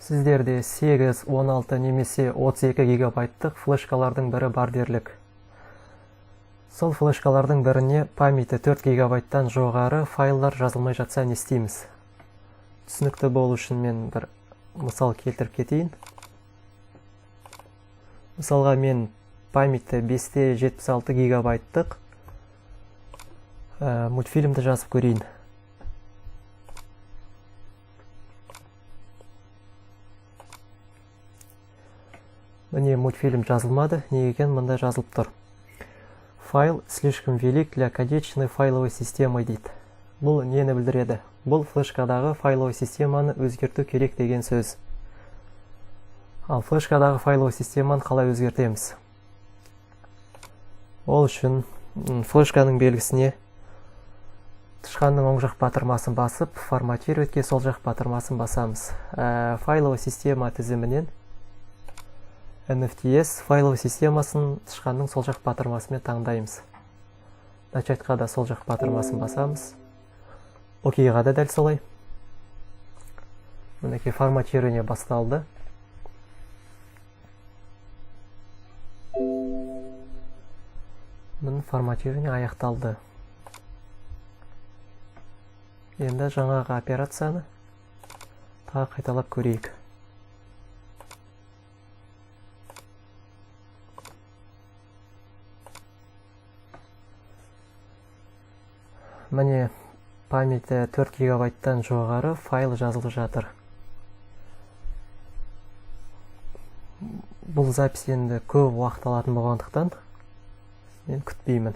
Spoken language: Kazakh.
Сіздерде 8, 16 немесе 32 гигабайттық флешкалардың бірі бар дерлік. Сол флешкалардың біріне памяті 4 гигабайттан жоғары файлдар жазылмай жатса, не істейміз? Түсінікті болу үшін мен бір мысал келтіріп кетейін. Мысалға, мен памяті 5,76 гигабайттық мультфильмді жазып көрейін. Міне, мультфильм жазылмады. Неге екен? Мында жазылып тұр: «Файл слишком велик для конечной файловой системы» дейді. Бұл нені білдіреді? Бұл флешкадағы файловый системаны өзгерту керек деген сөз. Ал флешкадағы файловый системаны қалай өзгертеміз? Ол үшін флешканың белгісіне тышқанның оң жақ батырмасын басып, «Форматировать» ке сол жақ батырмасын басамыз. Файловый система тізімінен NFTS файловый системасын тышқанның сол жақ батырмасымен таңдаймыз. «Начать» қа да сол жақ батырмасын басамыз, «Окей» ға да дәл солай. Мінекей, форматирование басталды. Міне, форматирование аяқталды. Енді жаңағы операцияны тағы қайталап көрейік. Міне, памяті 4 гигабайттан жоғары файл жазылып жатыр. Бұл запись енді көп уақыт алатын болғандықтан, мен күтпеймін.